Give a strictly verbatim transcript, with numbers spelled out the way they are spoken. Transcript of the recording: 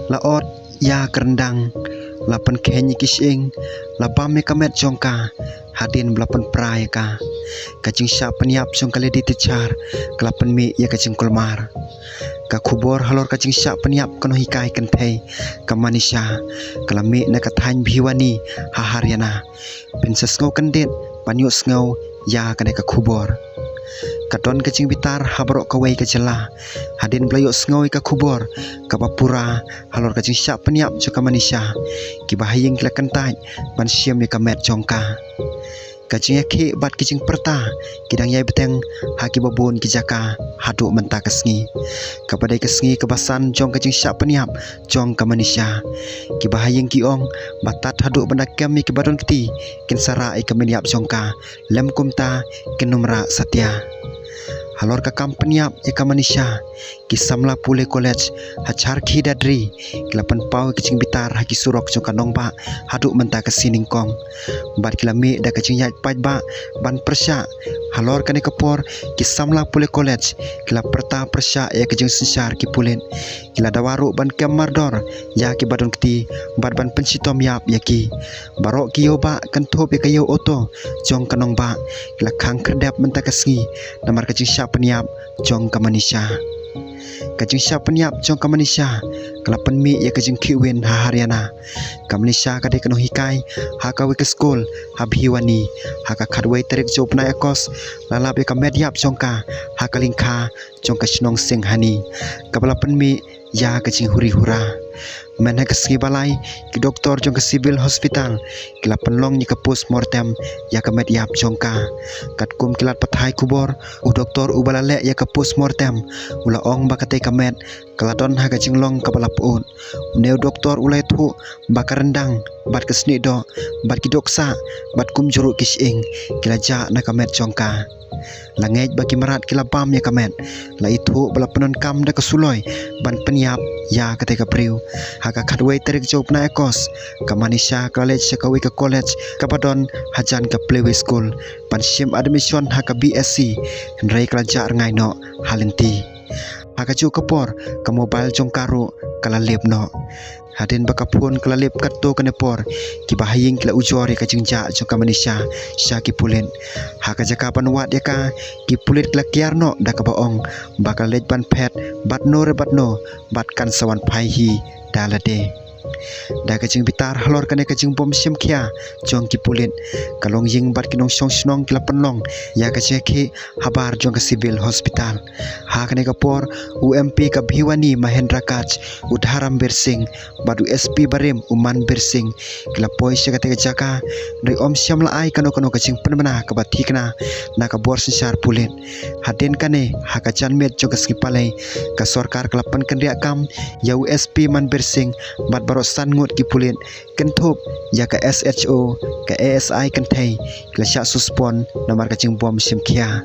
La ot ïa ka ryndang, la pynkheiñ ïa ki shyieng, la bam ïa ka met jong ka, hadien ba la pynpra ïa ka. Ka jingshah pynïap jong ka lady teacher ka la pynmih ïa ka jingkulmar. Ka khubor halor ka jingshah pynïap ka nonghikai kynthei ka Manisha ka la mih na ka thaiñ Bhiwani ha Haryana. Phin sa sngewkhia ban ïohsngew ïa kane ka khubor. Ka don ka jingbitar ha baroh kawei ka jylla hadien ba la ïohsngew ïa ka khubor kaba pura halor ka jingshah pynïap jong ka Manisha. Kiba ha ïing ki la kyntait ban shim ïa ka met jong ka. Ka jingïakhih bad ki jingpyrta ki dang ïai bteng ha kiba bun ki jaka haduh mynta ka sngi, kaba dei ka sngi kaba san jong ka jingshah pynïap jong ka Manisha. Kiba ha ïing ki ong ba tad haduh ban da kem ïa kiba don kti kin sa rah ïa ka met ïap jong ka, lym kumta kin ym rah satia. Halor ka kam pynïap ïa ka Manisha, ki samla pule college ha Charkhi Dadri ki la pynpaw ïa ka jingbitar ha ki surok jong ka nongbah haduh mynta ka sngi nyngkong. Bad ki la mih da ka jingïaid paidbah ban pyrshah. Halor kane ka por, ki samla pule college ki la pyrta pyrshah ïa ka jingsynshar ki pulit. Ki la dawa ruh ban kem mardor ïa kiba don kti bad ban pynshitom ïap ïa ki. Baroh ki ïew bah kynthup ïa ka ïew auto jong ka nongbah ki la khang khyrdep mynta ka sngi namar ka jingshah pynïap jong ka Manisha. Ka jingshah pynïap jong ka Manisha ka la pynmih ïa ka jingkhih win ha Haryana. Ka Manisha ka dei ka nonghikai ha kawei ka skul ha Bhiwani. Ha ka khatwei tarik jong u bnai August la lap ïa ka met ïap jong ka ha ka lyngkha jong ka shnong Singhani, kaba la pynmih ïa ka jinghuri hura. Mynha ka sngi ba lai, ki doktor jong ka Civil Hospital ki la pynlong ïa ka post mortem ïa ka met ïap jong ka. Katkum ki lad pathai khubor, u doktor uba la leh ïa ka post mortem u la ong ba katei ka met ka la don ha ka jinglong kaba la pyut. Une u doktor u la ïathuh ba ka ryndang bad ka snieh doh bad ki dohksah bad kumjuh ruh ki shyieng ki la jah na ka met jong ka. La ngeit ba ki mrad ki la bam ïa ka met. La ithuh ba la pyndonkam da ka suloi ban pynïap ïa katei ka briew. Ha ka khatwei tarik jong u bnai August, ka Manisha ka la leit sha kawei ka college kaba don hajan ka Plewey School ban shim admission ha ka B S C, hynrei ka la jah rngai noh ha lynti. Ha kajuh ka por, ka mobile jong ka ruh ka la lip noh. Hadien ba ka phone ka la lip katto katne por, kiba ha ïing ki la ujor ïa ka jingjah jong ka Manisha sha ki pulit. Ha ka jaka ban wad ïa ka, ki pulit ki la kiar noh da kaba ong ba ka la leit ban phet bad no re bad no, bad kan sa wan phai hi da lade. Da ka jingbitar halor kane ka jingbym shim khia jong ki pulit, ka longïing bad ki nongshong shnong ki la pynlong ïa ka jingïakhih habar jong ka Civil Hospital. Ha kane ka por, u M P ka Bhiwani Mahendra Kaj, u Dharambir Singh bad u S P barim u Manbir Singh ki la poi sha katei ka jaka. Hynrei ym shym la ai kano kano ka jingpynbna kaba thikna na ka bor synshar pulit. Hadien kane, ha ka janmiet jong ka sngi Palei, ka sorkar ka la pynkynriah kam ïa u S P Manbir Singh bad baroh san ngut ki pulit, kynthup ïa ka S H O, ka A S I kynthei, ki la shah suspend namar ka jingbym shim khia.